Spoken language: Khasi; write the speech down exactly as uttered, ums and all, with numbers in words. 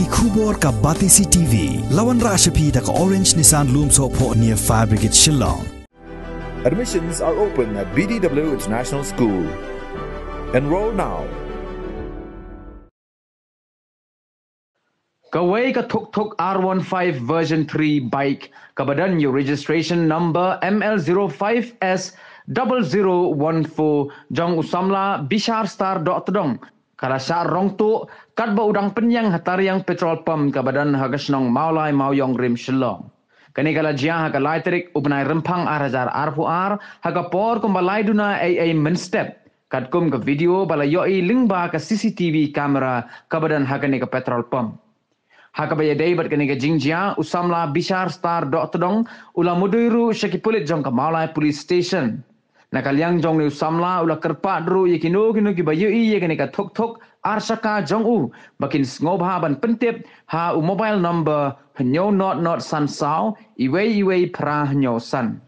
Ki khubor ka Batesi T V. La wanrah sha phi da ka Orange Nissan Lumsohphoh near Fire Brigade Shillong. Admissions are open at B D W International School. Enroll now. Kawei ka thuk thuk R one five version three bike kaba don ïa u registration number M L zero five S double zero one four jong u samla Bishar Star Dohtdong ka la shah rong tuh katba u dang pynïeng ha tariang petrol pump kaba don ha ka shnong Mawlai Mawiong Rim Shillong. Kane ka la jia ha ka lai tarik u bnai Rymphang ar hajar arphew ar ha ka por kumba lai duna ei ei mynstep. Katkum ka video ba la ïohi lyngba ka C C T V camera kaba don ha kane ka petrol pump. Ha kaba ïadei bad kane ka jingjia u samla Bishar Star Dohtdong u la mudui ruh sha ki pulit jong ka Mawlai Police Station. Na ka liang jong u samla u la kyrpad ruh ïa kino kino kiba ïohi ïa kane ka thuk thuk ar shaka jong u ba kin sngewbha ban pyntip ha u mobile number hynñiew not not san saw iwei iwei phra hynñiew san.